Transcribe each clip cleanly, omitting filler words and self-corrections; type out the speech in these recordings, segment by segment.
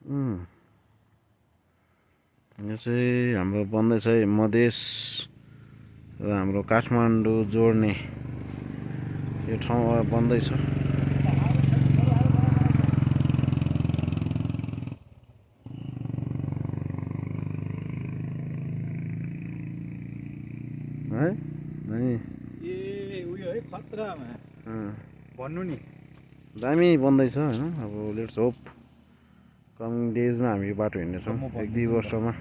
यो चाहिँ हाम्रो बन्दैछ मधेस र हाम्रो काठमाडौँ जोड्ने यो ठाउँ बन्दैछ। है ए उयो है खतरामा भन्नु नि दामी बन्दैछ हैन। अब लेट्स होप कमिङ डेजमा हामी यो बाटो हिँड्नेछौँ 1-2 वर्षमा।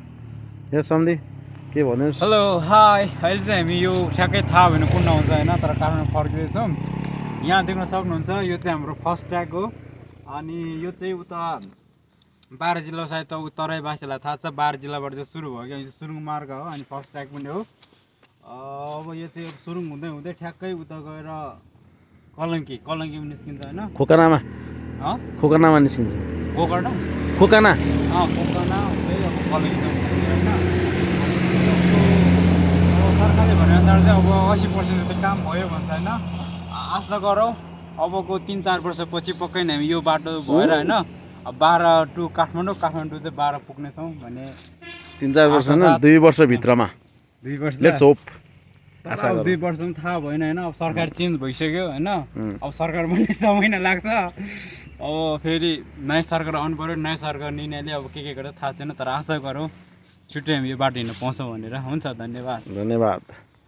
यहाँ सम्धि के भन्नुहोस्। हेलो हाई, अहिले चाहिँ हामी यो ठ्याक्कै थाहा भएन कुन आउँछ होइन, तर काठमाडौँ फर्किँदैछौँ। यहाँ देख्न सक्नुहुन्छ यो चाहिँ हाम्रो फर्स्ट ट्र्याक हो। अनि यो चाहिँ उता बाह्र जिल्ला सायद त तराईवासीलाई थाहा छ, बाह्र जिल्लाबाट चाहिँ सुरु भयो क्या, यो सुरुङ मार्ग हो अनि फर्स्ट ट्र्याक पनि हो। अब यो चाहिँ सुरुङ हुँदै हुँदै ठ्याक्कै उता गएर कलङ्की पनि निस्किन्छ होइन। खोकनामा निस्किन्छ। खोकना खोकना खोकना हुँदै अब कलङ्कीसम्म होइन। सरकारले भनेअनुसार चाहिँ अब 80% जति काम भयो भन्छ होइन। आशा गरौँ अबको 3-4 वर्षपछि पक्कै नै हामी यो बाटो भएर होइन 12 टु काठमाडौँ चाहिँ 12 पुग्नेछौँ भन्ने 3-4 वर्ष न 2 वर्षभित्रमा 2 वर्ष लेट्स होप। आशा 2 वर्षमा थाहा भएन होइन। अब सरकार चेन्ज भइसक्यो होइन। अब सरकार बन्ने 6 महिना लाग्छ। अब फेरि नयाँ सरकार आउनु पऱ्यो, नयाँ सरकार निर्णयले अब के गर्छ थाहा छैन, तर आशा गरौँ छिट्टै हामी यो बाटो हिँड्न पाउँछौँ भनेर। हुन्छ, धन्यवाद।